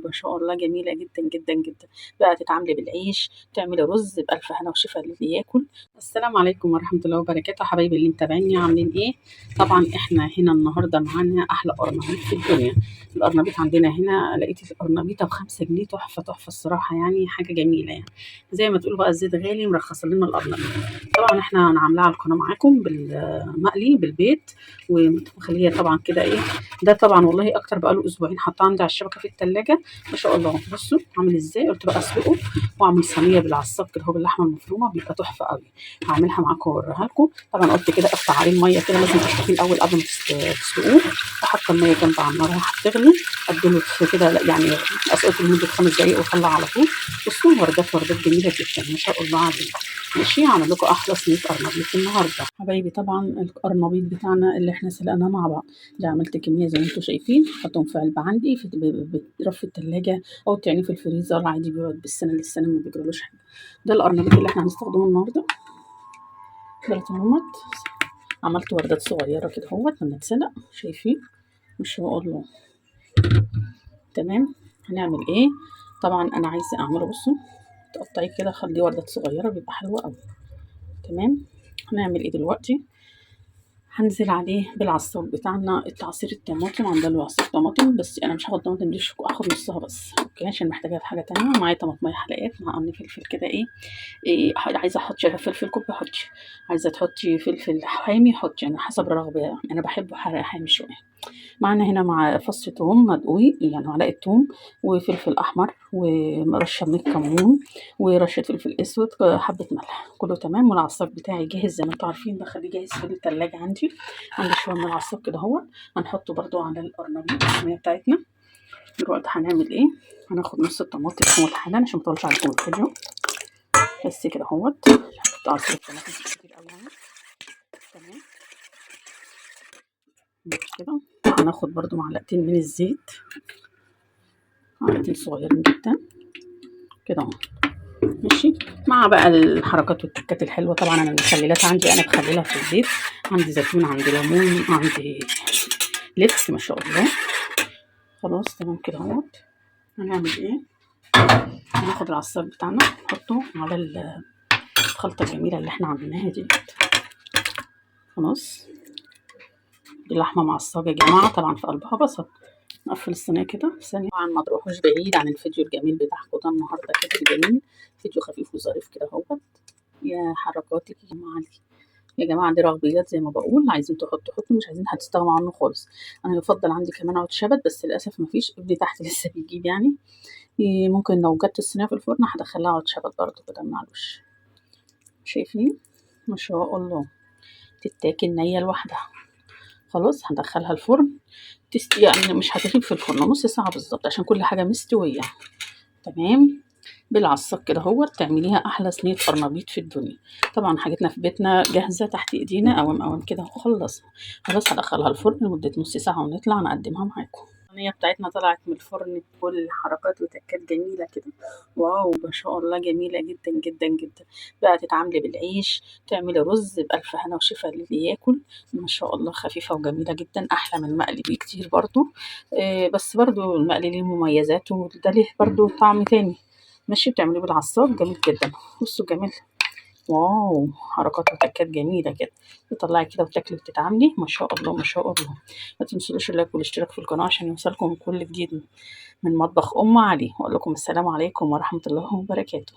ما شاء الله جميلة جدا جدا جدا. بقى تتعاملي بالعيش، تعملي رز بألف هنا وشفا للي ياكل. السلام عليكم ورحمة الله وبركاته حبايبي اللي متابعيني، عاملين ايه؟ طبعا احنا هنا النهارده معانا احلى قرنبيط في الدنيا. القرنبيط عندنا هنا لقيت القرنبيطه ب5 جنيه، تحفة تحفة الصراحة، يعني حاجة جميلة، يعني زي ما تقولوا بقى الزيت غالي مرخص لنا القرنبيط. طبعا احنا انا عاملاها على القناة معاكم بالمقلي بالبيت ومخليه طبعا كده ايه ده. طبعا والله اكتر بقاله اسبوعين حاطاه عندي على الشبكة في الثلاجة، ما شاء الله. بصوا عامل ازاي، قلت بقى اسلقه واعمل صينية بالعصاك كده هو باللحمه المفرومه، بيبقى تحفة قوي. هعملها معاكم واوريها لكم. طبعا قلت كده اقطع عليه المية كده، لازم تشطفيه الاول قبل ما تسلقوه. وحاطه المية جنب على النار هتغلي، اديله كده يعني اسقطه لمدة 5 دقايق واطلع على طول. بصوا وردات وردات جميلة جدا ما شاء الله عليه. ماشي، هعمل لكم احلى صينية قرنبيط النهارده حبايبي. طبعا القرنبيط بتاعنا اللي احنا سلقناه مع بعض ده، عملت كمية زي ما انتم شايفين، حطهم في علبة عندي في رف الثلاجة او تعني في الفريزر عادي، بيقعد بالسنة للسنة ما بيجرالوش حاجة. ده القرنبيط اللي احنا هنستخدمه النهارده. ده اهوت، عملت وردات صغيرة كده اهوت لما اتسلق، شايفين ما شاء الله. تمام، هنعمل ايه؟ طبعا انا عايزه اعمله، بصوا تقطعيه كده، خليه وردات صغيرة بيبقى حلو قوي. تمام، هنعمل ايه دلوقتي؟ هنزل عليه بالعصاك بتاعنا التعصير الطماطم، عامله له عصير طماطم، بس انا مش هاخد طماطم دي، هاخد نصها بس okay، عشان محتاجاها في حاجة تانية. معايا طماطميه حلقات مع قرن فلفل كده ايه، عايزه احط فلفل كوب حطي، عايزه تحطي فلفل حامي حطي، يعني حسب الرغبة، يعني انا بحبه حامي شوية. معانا هنا مع فص توم مدقوق، يعني معلقه توم وفلفل احمر ورشه من الكمون ورشه فلفل اسود، حبه ملح، كله تمام. والعصاك بتاعي جاهز زي ما انتم عارفين، بخليه جاهز في الثلاجة عندي. عندي شوية من العصاك كده اهو، هنحطه برده على القرنبيط الصينية بتاعتنا. دلوقتي هنعمل ايه؟ هناخد نص الطماطم حالا عشان ما اطولش عليكم الفيديو، بس كده اهوت. هحط عصير الطماطم كتير قوي يعني. تمام كده. هناخد برده معلقتين من الزيت، معلقتين صغيرين جدا كده اهو ماشي، مع بقى الحركات والتكات الحلوة. طبعا انا المخللات عندي انا بخللها في البيت، عندي زيتون، عندي ليمون، عندي لفت ما شاء الله. خلاص تمام كده اهوت. هنعمل ايه؟ هناخد العصار بتاعنا نحطه على الخلطة الجميلة اللي احنا عملناها دي. خلاص، دي لحمه معصجه يا جماعة، طبعا في قلبها بصل. نقفل الصينية كده ثانية. طبعا ما تروحوش بعيد عن الفيديو الجميل بتاعكم ده النهارده كده، الجميل فيديو خفيف وظريف كده اهوت. يا حركاتك يا معالي يا جماعة، دي رغبيات زي ما بقول، عايزين تحطوا حطوا، مش عايزين هتستغنوا عنه خالص. انا يفضل عندي كمان عود شبت، بس للاسف مفيش، ابني تحت لسه بيجيب يعني. ممكن لو جت الصينية في الفرن هدخلها عود شبت برضه كده من على الوش. شايفين ما شاء الله، تتاكل نيه لوحدها. خلاص هندخلها الفرن، يعني مش هتغيب في الفرن نص ساعة بالظبط عشان كل حاجة مستوية. تمام، بالعصاك كده اهوت تعمليها احلى صينية قرنبيط في الدنيا. طبعا حاجتنا في بيتنا جاهزة تحت ايدينا، اوام اوام كده وخلصنا. خلاص هدخلها الفرن لمدة نص ساعة ونطلع نقدمها معاكم. الصينية بتاعتنا طلعت من الفرن بكل حركات وتكات جميلة كده، واو ما شاء الله جميلة جدا جدا جدا. بقى تتعاملي بالعيش، تعملي رز بألف هنا وشفا للي ياكل، ما شاء الله خفيفة وجميلة جدا، احلى من المقلي بكتير برضو. بس برضو المقلي ليه مميزاته، وده ليه برضو طعم تاني. ماشي، بتعمليه بالعصاك جميل جدا. بصوا جميل، واو حركات وتكات جميلة كده، تطلعي كده وتاكلي وتتعاملي ما شاء الله ما شاء الله. ما تنسوش ال like والاشتراك في القناة عشان يوصلكم كل جديد من مطبخ ام علي. واقول لكم السلام عليكم ورحمة الله وبركاته.